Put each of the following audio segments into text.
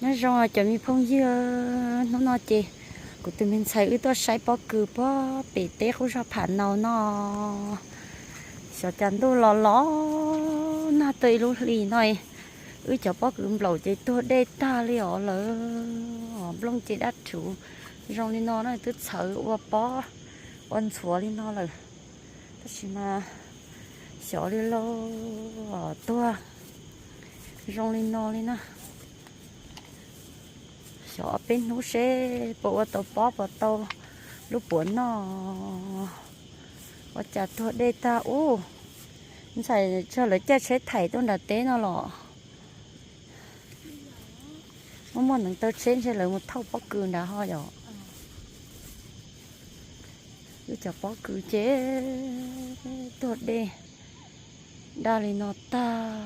Nyob zoo cov me phooj ywg, hnub no ces kuv tus me ntxhais wb tuaj saib pob kws puag pem teb qub zog Pham Naus no. Xyov cas ntuj los los nag tuaj ib lub hlis no, wb cov pob kws nplaum ces tuag dej tag li os lawm. Nplooj ces dab rhuv zoo li no na, twb txhawv ua pob ua ntxhuav li no lawm, tab sis mas xyov li lauj, tuag zoo li no li na. Xyov peb hnub seb puas ua tau pob puas tau lub puav noj. Ua cas tuag dej tag ub. Ntxhais tso lawv caij tsheb thaim tuaj nram teb no los. Muaj muaj neev taw tsheb ntshe lawv mus thauj pob kws nrad ho yom. Wb cov pob kws ces tuag dej daj li no tag.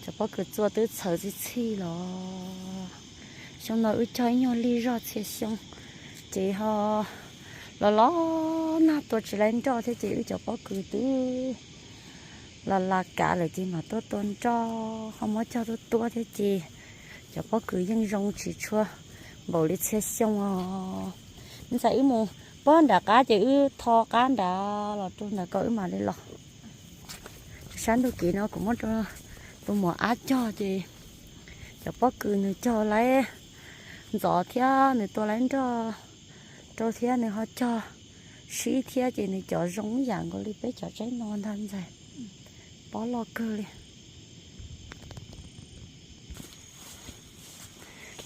Cov pob kws txua twb txhawv txhij txhij los. Xyoo no wb cog ib nyuag lig zog txhia xyoo, ces ho los los nag tua tsis laiv nroj thiab ces wb cov pob kws twb los las kav lawm ces mam tuaj tua nroj, ho muab cog tuaj tuab thiab ces cov pob kws yeej zoo tsis tshua npaum li txhia xyoo os. Ntxhais wb mus puag nram qab ces wb tho qab nrad los rau nrad ko wb mam li los. Sab ntug kev no kuv muab rau tus muam ab cog ces cov pob kws nws cog laiv ntxov thiab nws tua laiv nroj rau thiab nws ho cog sib thiab ces nws cov zoo ib yam nkaus li peb cov tsaib no ntag ntxhais. Pob loj kawg li.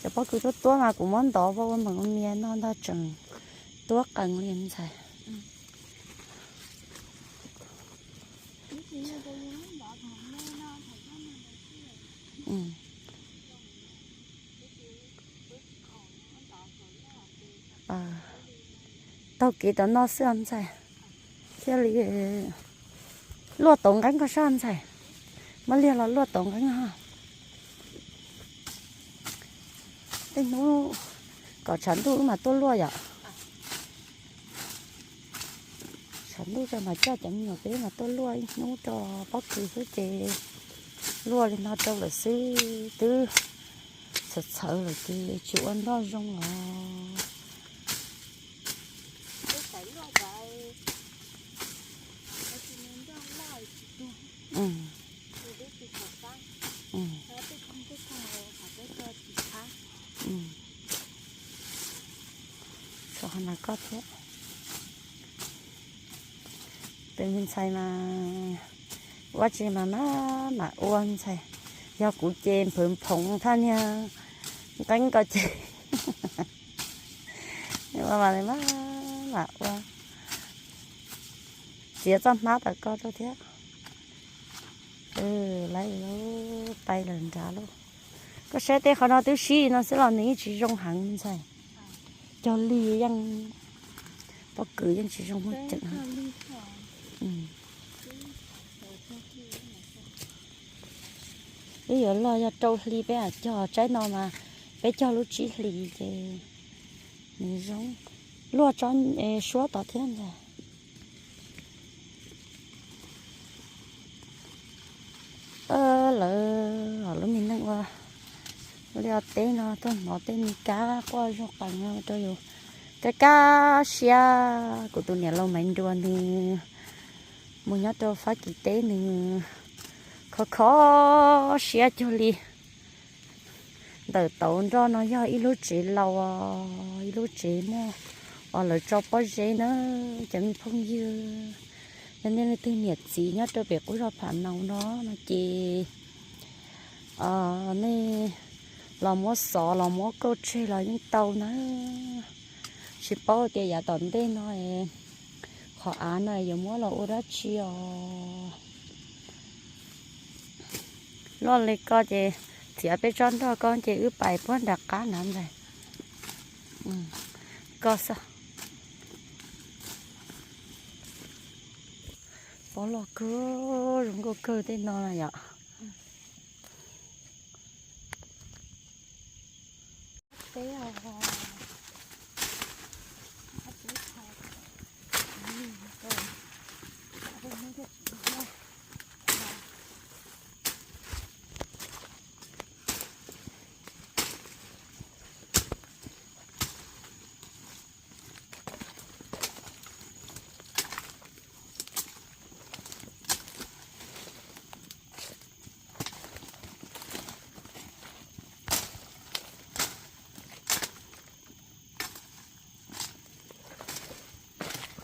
Cov pob kws tuab tuab mas kuv muab ntov ua ua meem ua mias no ntag tseem tuab qees li ntxhais. Taug kev tom no xwb ntxhais, thiaj li luaj tau nqeeb koj sab ntxhais. Muab liag los luaj tau nqeeb. Tej hnub kom tshav ntuj wb mas tuaj luaj yom. Tshav ntuj tso mas coj cov me nyuam peb mas tuaj luaj ib hnub rau pob kws xwb ces luaj li no rau lawm xwb twb txhawv txhawv lawm ces tsis ua nroj zoo os. Tshuav qhov no koj thiab. Tus me ntxhais mas ua tsi mas maj mam ua ntxhais, yog kuv ces nphwv nphoov thaj niag nqeeb ko ces ua mas maj mam ua. Txiav txoj hmab tom koj rau thiab. Lawv pais lawm nrad lauj. Koj saib tej qhov no twb sib no xwb los nws yeej tsis zoo heev ntxhais. Cog lig yeej, pob kws yeej tsis zoo muaj ceem. Wb yuav luaj yog rau hli peb mam cog tsaib no mas peb cog lub tsib hlis ces nws zoo. Luaj tsob suab tod thiab ntag. Lawv lub me neej ua liaj teb no tuaj hnov tej me kab quaj zog qees no rau yus kaj kaj siab. Kuv tus niam laus Maiv Nruas nws mus nyob rau Fab Kis teb nws khov khov siab cuag li. Ntawm tauv nroj no yog ib lub tsev laus, ib lub tsev muaj uas lawv tso pob zeb na, cov me phooj ywg. Yog nej leej twg niam txiv nyob rau pem qub zog Pham Naus no no ces nej los muab xov los muab kauj tseg los yeej tau na. Tsis paub tias yav tom ntej no qhov av no yuav muab los ua dab tsi os. Loj li koj ces txiav peb tsob nroj koj ces wb pais puag nram qab nrad ntag. Koj xwb. Pob loj kawg, zoo nkauj kawg tej no yom.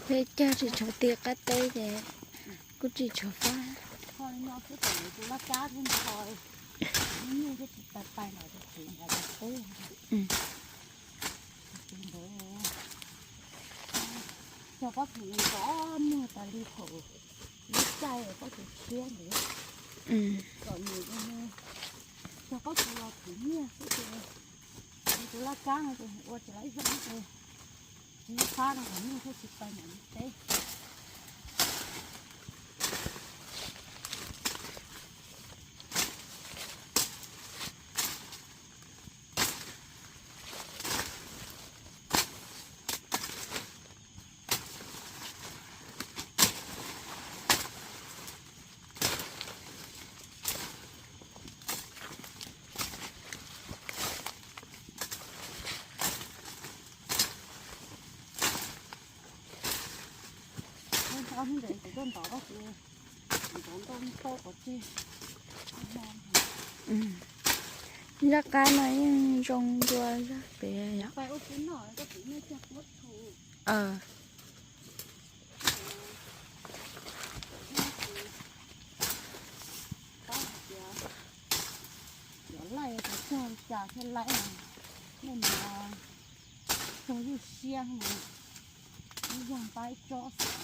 Peb cog tsis tshua ti qab teb ces kuj tsis tshua fab. Kho li no xwb kom tus laj kab thiab ntho, nyuj thiab tsis tais tais los tus txiv nqa cov teb. Tus ntawd cog pob kws nrov muag tas li thaum lub caij pob kws tshiab ntawd. Kom nws cog pob kws los khwv nyiaj xwb ces tus laj kab no ces ua tsis laiv zoo ces tsis fab no kom nyiaj thiaj tsis tau nram teb. Zaj qab no yeej zoo dua zaj pem yom. Cov laij cog li cas thiaj laij, nej mas cog ywj siab, ib zag npab ib tsob xwb.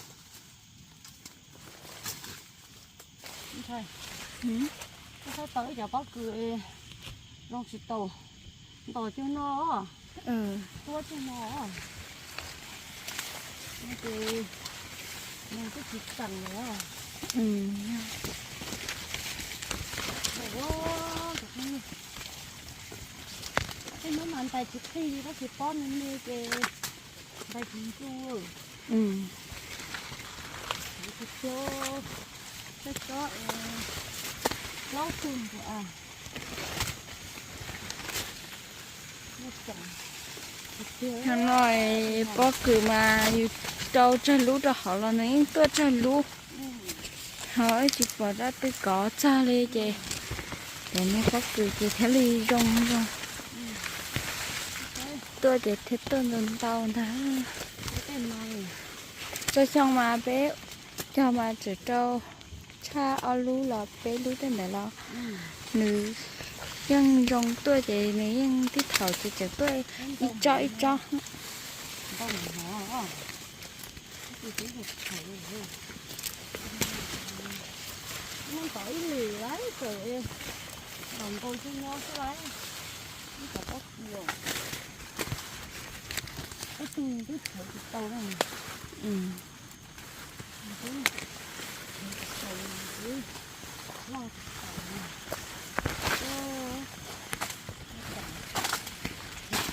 Ntshai, koj saib tau ib cov pob kws zoo tsis tau, ntos cuag no, tuab cuag no, ces nws twb tsis tseem lawm. Tej hnub mas ntais tsis qig li, tab sis pob me me ces ntais tsis ntsu. Tsob, tsob plaub tug ntua. Thaum no pob kws mas yus rau tsawg lub rau hauv los nws yeej tuaj tsawg lub. Ho ib tsis pom dab twg kov txog li ces cov niag pob kws ces thiaj li zoo zoo. Tuaj ces thiaj tuaj ntau ntau ntag. Rau xyoo mas peb cog mas tseem rau tshaj ob lub los peb lub tej ntawd los nws yeej zoo tuaj ces nws yeej tib thaum ces tseem tuaj ib tsob ib tsob. Muab tov ib lwm lawm txawm los nkaus xyoo no xwb lawm. Ib cov pob kws, pob kws twb tshawv tsis tau na. Tshawv tsis tau, loj tsis tau.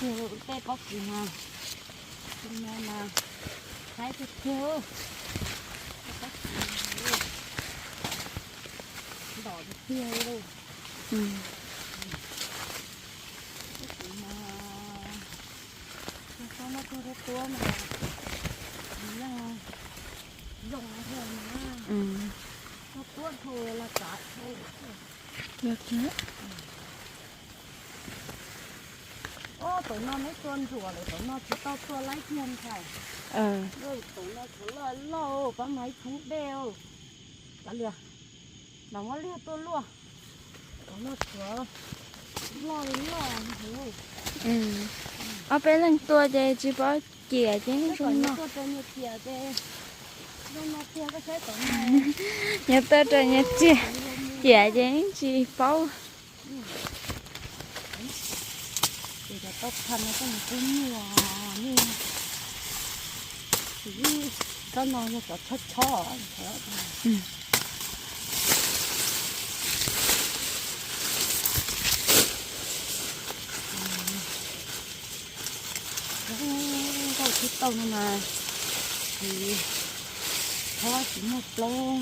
Tiag tiag tej pob kws mas, xyoo no mas saib tiag tiag. Pob kws ntom tiag tiag li. Pob kws mas, tsob no tuaj tuab tuab mas nws yeej zoo thiab na. Tuaj tuab dhau los tsav dhau. Ob, tam no neb tua ntsuam lawm, tam no tsis tau tua laib kiag ntshai. Tam no tshuav loj loj, pab mas ib thoob dej. Kav liam, los muab liag tuaj luaj. Tam no tshuav loj li loj. Ob peb leeg tua ces tsis paub ciam ces zoo no. Nyob tuaj rau nyob txiag ciam ces tsis paub. Ces cov tau phaj no koj mus pub nyuaj, tsob no yog cov chob chob. Nkauj tsis tau no mas tsis, chob tsis muaj plaub,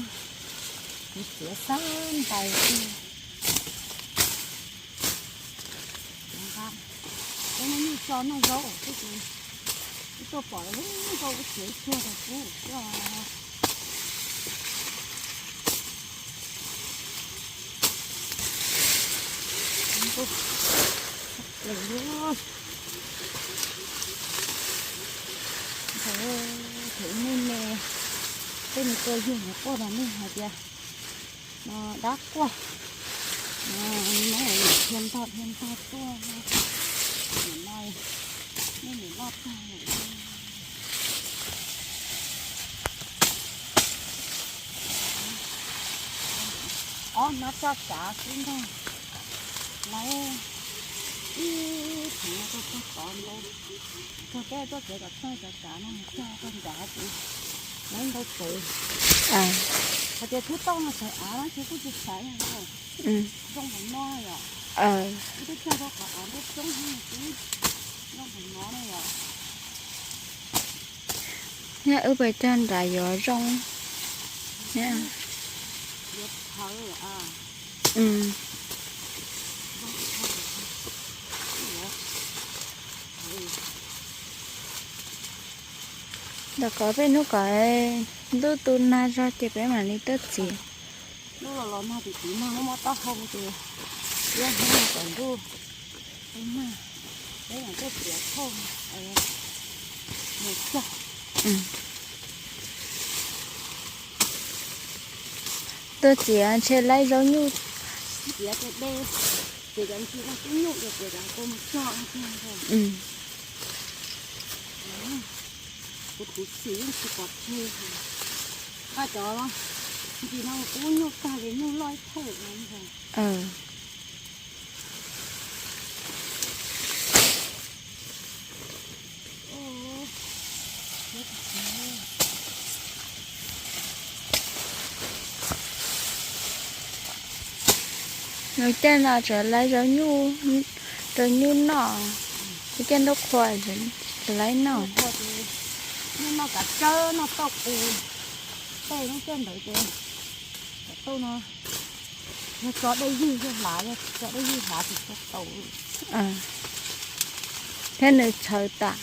txiav xab ntais xwb. Ub, nyuj tso noj zaub xwb ces ib tuaj pom lub nkauj ub txiav ib tsuag rau kuv. Nkauj, nkauj Thaum nej me, tej me tua yug no quaj mas nej hais tias no dab quaj, no dhia ntog dhia ntog tuaj, no nej niam loj tag lawm. Ob hnab txoj kav xwb ntag, lawv ib thaum no txog txog tod ntau, txog peb tuaj txiav cov txoj cov kav no mus cog rau nrad ces lawv ntau txawv. Hais tias thwb tauj no txawv av no ces kuj tsis xaiv zoo npaum no yom. Wb twb cog rau qhov av nruab roob xwb twb zoo npaum no ne yom. Nyob wb pais cog nrad yuav zoo. Yuav thawv. Ntawm ko peb hnub kom ntuj tu nag zog ces peb mam li tuaj txiav. Hnub los los nag tim tim nag muaj mob taub hau ces peb hnub no kom ntuj tu nag, peb mam tuaj txiav thauj mus cog. Tuaj txiav ntshe laib zaub nyuj. Txiav ces de, txiav cov ntsis no twb nyuj ces txiav cov kua mus cog. Kuv khuv xim yeej tsis pom tseg. Nqa cov ntsis no mus ub nyuj tag li nyuj loj ib thawj. Nws caij no tsuas laib zaub nyuj rau nyuj noj, nws caij ntuj qhua tsuas laib noj. Nyuj noj kav tsawb noj tauj qus, tej lub caij ntawd ces kav tauj no yog tso dej ywg yog hlav, yog tso dej ywg hlav ces tso tau. Thiab nws txhawv tas.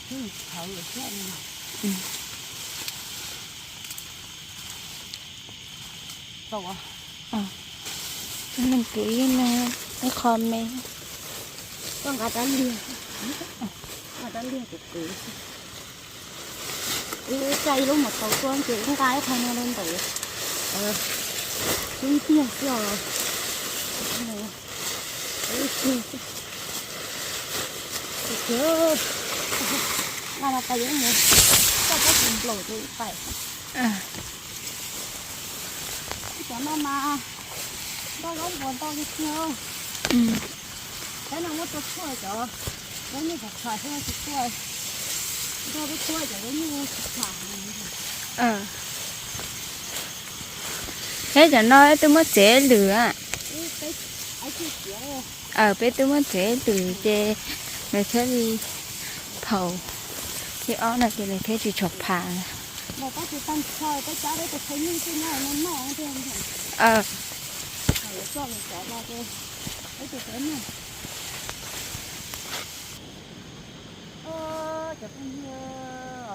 Thiab nws txhawv thiab. Tau. Nws pub ib qho me. Koj nqa rab liag, nqa rab liag kuv kwv. Wb tsa ib lub mos taus tuaj ces wb nqa ib qho no rau ntawm xub ntiag xwb os. Nqa no tas yuav mus coj pob kws nplaum rau ib pais. Cov no mas nroj zaub npuas ntau li tiag. Peb no muab tua tshuaj cov zaub nyuj tsham tsham xwb tsis tuaj, nroj twb tuaj cov zaub nyuj tsham tsham heev. Thiab cov no twb muab txiav lwm. Peb twb muab txiav lwm ces nws thiaj li phaum. Thib ob no ces nws thiaj tsis tshua phaum. Cov phooj ywg,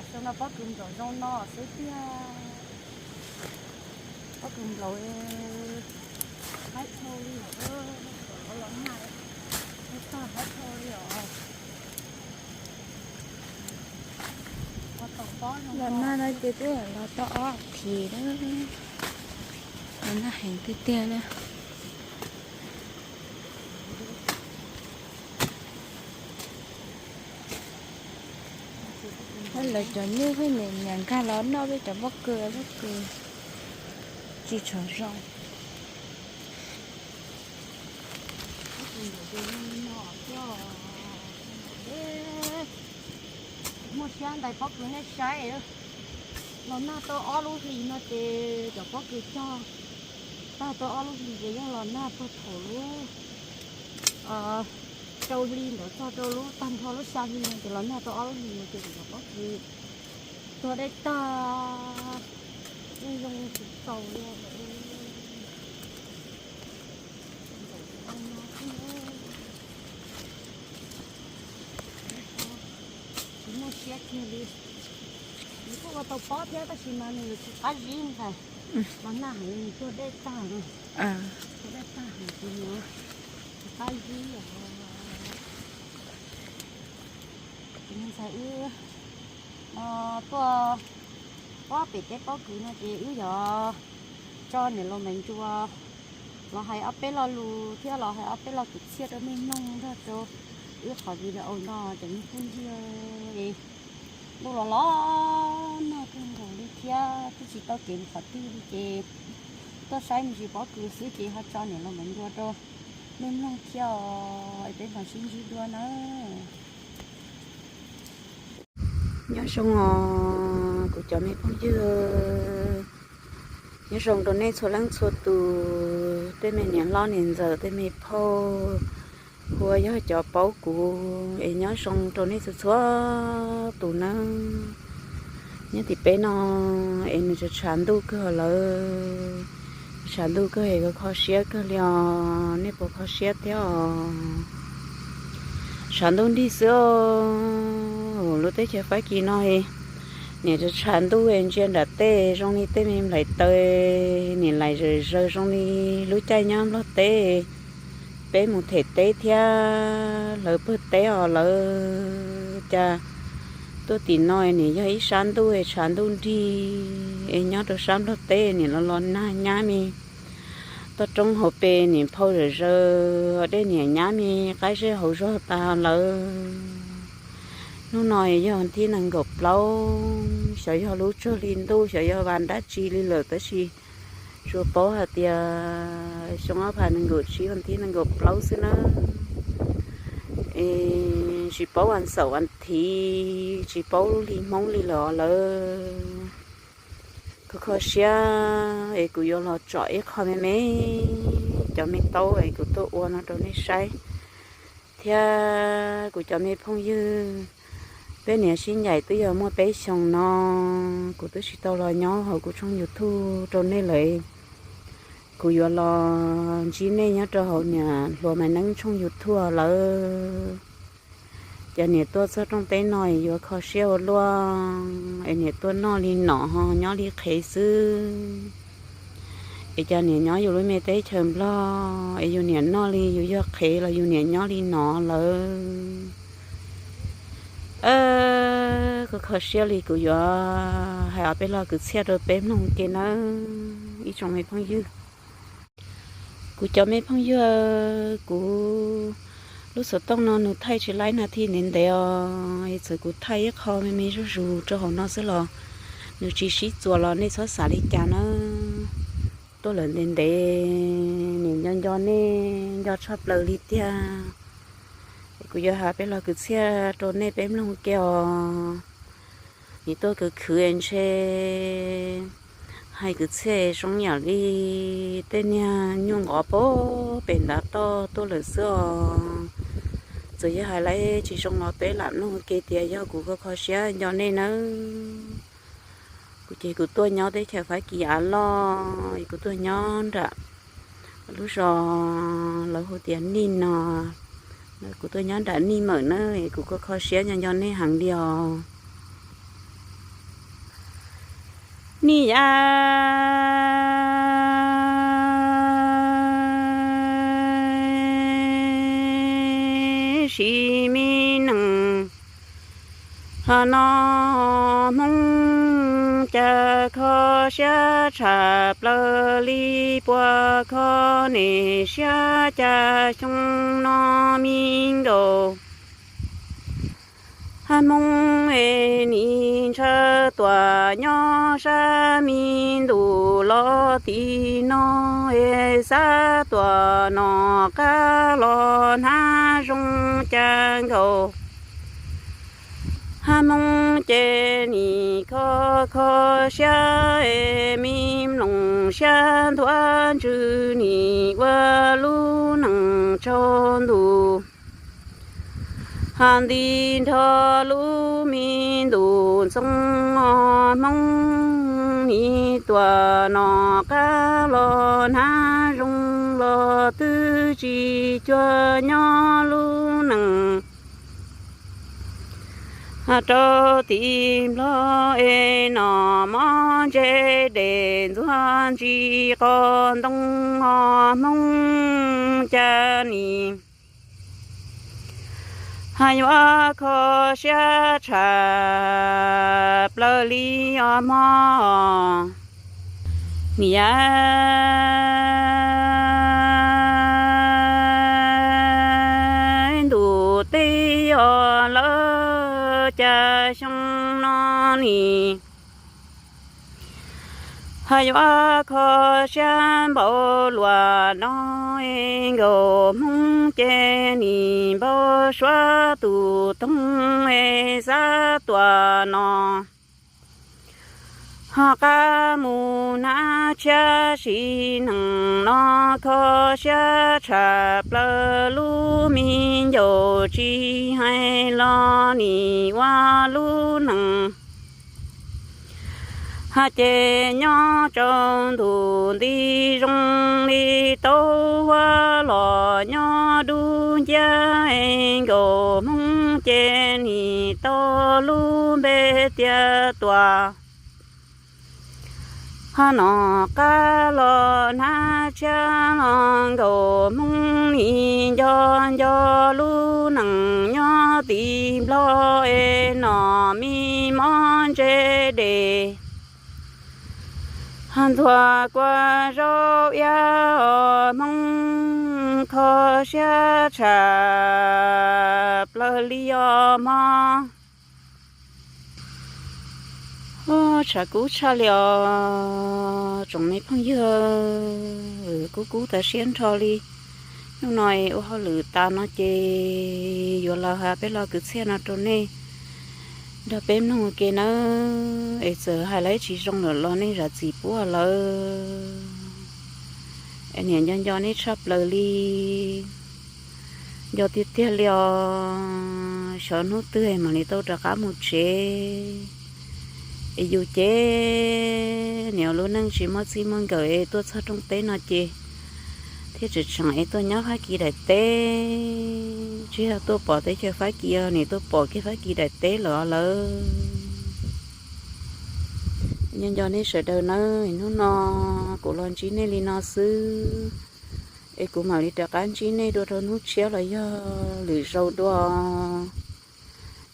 xyoo no pob kws nplaum zoo no xwb tiag. Pob kws nplaum haib dhau li, los nag tag haib dhau li os. Los nag no ces twb los tau ob thiv lawm, los nag heev tiag tiag na. Lawv cov nyuj pheej niam nkag los noj peb cov pob kws, pob kws tsis tshua zoo. Muaj siab ntais pob kws nej saib, los nag tau ob lub hlis no ces cov pob kws cog tag tau ob lub hlis ces yeej los nag txog thaum lub rau hli ntawd txog rau lub tag nrho lub xya hli no ces los nag tau ob lub hlis no ces cov pob kws tuag dej tag, yeej zoo tsis txaus li. Tsis muaj siab kiag li. Nws kuj ua tau pob thiab tab sis mas nws tsis qab zib ntag. Los nag heev nws tuag dej tag, tuag dej tag heev ces nws tsis qab zib os. Ces ntxhais wb Tuaj pab pem teb pob kws no ces wb yog tso niam laus Maiv Ncua los hais ob peb lo lus thiab los hais ob peb lo kwv txhiaj rau mej mloog nrog rau wb qhov video no cov mej phooj ywg. Ntuj los los nag kawg nkaus li thiab twb tsis tau kev mus qhov twg li ces tuaj saib me ntsis pob kws xwb ces ho tso niam laus Maiv Ncua rau mej mloog thiab os, es peb mam sib ntsib dua nawb. Nyob zoo os kuv cov me phooj ywg, nyob zoo rau nej txhua leej txhua tus, tej me niam hlob niam ntxawm, tej me phauj, hu ua yog cov paub kuv es nyob zoo rau nej txhua txhua tus nawb. Nyob tim peb no es nws tshav tshav ntuj kawg lawm, tshav ntuj kawg es kho siab kawg li os, nej puas kho siab thiab os? Tshav ntuj nrig xwb, lub teb chaws Fab Kis no niam tshav ntuj es ntsia nram tej zoo li tej me nplaim taws, niam lais zawm zaws zoo li lub caij nyob Nplog teb. Peb mus them teb thiab lawv pawg teb os lawv, cas tuaj tim no niam yog ib sab ntuj es tshav ntuj nrig es nyob rau sab Nplog teb niam los los nag nyab me toj roob hauv pes niam phau zawm zaws, dej niam nyab me qab zej hauv zog tas lawm. Hnub no yog thib nees nkaum plaub, xyov yog lub tsag li ntuj xyov yog vas dab tsi li lawm tab sis tsuas paub hais tias xyoo ob phav nees nkaum tsib vas thib nees nkaum plaub xwb nawb. Es tsis paub vas xaum vas thiv, tsis paub lub hli Hmoob li los lawm. Kho kho siab es kuv yuav los tsom ib qho me me cov me taub es kuv tuaj ua no rau nej saib thiab kuv cov me phooj ywg. Peb niam sib ncaim twb yog muaj peb xyoos no kuv twb tsis tau los nyob hauv kuv tshooj YouTube rau nej lawm. Kuv yuav los ntsib nej nyob rau hauv niam hluas Maiv Neeb tshooj YouTube lawm. Ces niam tuaj txog rooj teb no es yuav kho siab ua luaj es niam tuaj noj li no ho nyob li qhev xwb. Es cas niam nyob yus lub me teb chaws Nplog es yus niam noj li yus yog qhev los yus niam nyob li no lawm. Kho kho siab li kuv yuav hais ob peb lo kwv txhiaj rau peb mloog ke nawb ib tsoom me phooj ywg. Kuv cov me phooj ywg, kuv lub xov tooj no nws thaij tsis laib nas this ntev ntev os, txawm kuv thaij ib qho me me zuj zus rau hauv no xwb los nws tsis sib txuas los nej txhob xav li cas nawb. Tuaj lawm ntev ntev, niam nco nco nej nco tshaj plaws li tiag. Kuv yuav hais peb lo kwv txhiaj rau nej peb mloog ke os. Niam tuaj kwv khwv ntshe hais kwv txhiaj zoo yam li tej niag nyuj nqov pem ntav toj tuaj lawm xwb os. Txawm yog hais lawm tsis zoo los peb lam mloog ke tias yog kuv kho kho siab nco nej nawb. Kuv ces kuv tuaj nyob teb chaws Fab Kis av loj, kuv tuaj nyob nram lub zos lawv hu tias Nij no, kuv tuaj nyob nram Nij Mawm na, kuv kho kho siab nco nco nej heev li os. Nij yam sis me nees ho no Hmoob cas kho siab tshaj plaws li, puas kho nej siab cas xyoo no me nkaus. Hmoob es nim ntshaw tuam nyob sab me ntuj los tim no es xav tuam nom qab los hnab zoo cas nkaus. Hmoob ces nim kho kho siab es me mloog siab ntuav ntsws nim ua lub neej tsaus ntuj. Ho nti nrho lub me ntuj ntxoov os Hmoob, nim tuam nom qab los hnab zoo los twb tsis cuag nyob lub neej. Rau tim Nplog es nom mob ntse dej ntxuag ntsis qos ntoo os Hmoob, cas nim Yuav kho siab tshaj plaws li os mog. Niam, ntuj teb os, lawv cas xyoo no nim ho yuav kho siab npaum luaj no. Nkauj Hmoob ces nim npau suav tus toog es xav tuaj no, ho qab mus hnav tshiab sim neej no. Kho siab tshaj plaws lub me ncaus, tsis hais los nim ua lub neej ha ces nyob rau ntuj nti zoo li tau huab los nyob dub nciab. Nkauj Hmoob ces nim tau lub npe tias Tuam. Ho nom qab los hnav tshiab los Nkauj Hmoob nim nco nco lub neej nyob tim Nplog es nom me mob ntse des. Ho ntxuag kua zaub iab os Hmoob, kho siab tshaj plaws li os mog. Tshav kub tshaj li os tsoom me phooj ywg, kub kub tas siab nrho li. Hnub no es ua hauj lwm tas no ces yuav los hais peb lo kwv txhiaj no rau nej nrog peb mloog ua ke nawb. Es txawm hais lawv tsis zoo lawm los nej zam txim pub lawv. Es niam nco nco nej tshaj plaws li, nco tiag tiag li os. Xyov hnub twg mam li tau rov qab mus tsev. Es yus ces niam lub neej tsis muaj txij muaj nkawm es tuaj txog rooj teb no ces thiaj tseem tseem es tuaj nyob Fab Kis daim teb. Tsis yog tuaj pom teb chaws Fab Kis, nim tuaj pom kiag Fab Kis daim teb lawm lawm. Nco nco nej sawv daws nawb, hnub no kuv los ntsib nej li no xwb, es kuv mam li rov qab ntsib nej dua rau hnub tshiab los yog lwm zaus dua.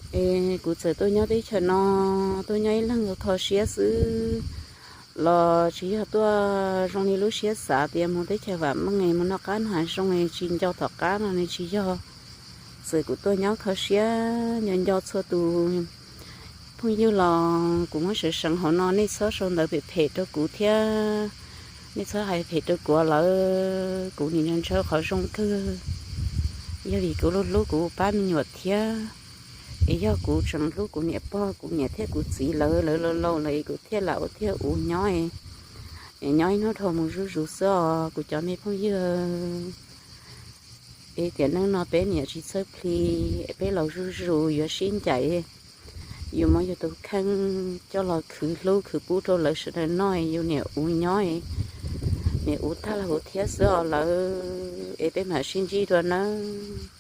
Es kuv txawm tuaj nyob teb chaws no, tuaj nyob ib leeg kho siab xwb los tsis yog tuaj zoo li lub siab xav tias mus teb chaws vam meej es mus noj qab noj hav zoo es tsis nco tom qab no ne tsis yog. Txawm kuv tuaj nyob kho siab nco nco txhua tus phooj ywg los kuv muab seev seev hauv no nej txhob sau ntawv phem phem rau kuv thiab. Nej txhob hais phem rau kuv lawm, kuv nim ntshaw qhov zoo kawg. Yog vim kuv hlub hlub kuv pab me nyuam thiab. Es yog kuv tseem hlub kuv niam pog kuv niam thiab kuv txiv lawv, lawv laus laus lawm es kuv thiaj lam ua thiaj ua nyob, es nyob ib hnub dhau mus zuj zus xwb os kuv cov me phooj ywg. Es tiam neej no peb niam tsis txhawj plis, peb laus zuj zus yuav sib ncaim, yus muab yus tus kheej coj los khwv hlub khwv pub rau lawv sawv daws noj, yus niam ua nyob, niam ua tag lawm thiab xwb os lawm, es peb mam sib ntsib dua nawb.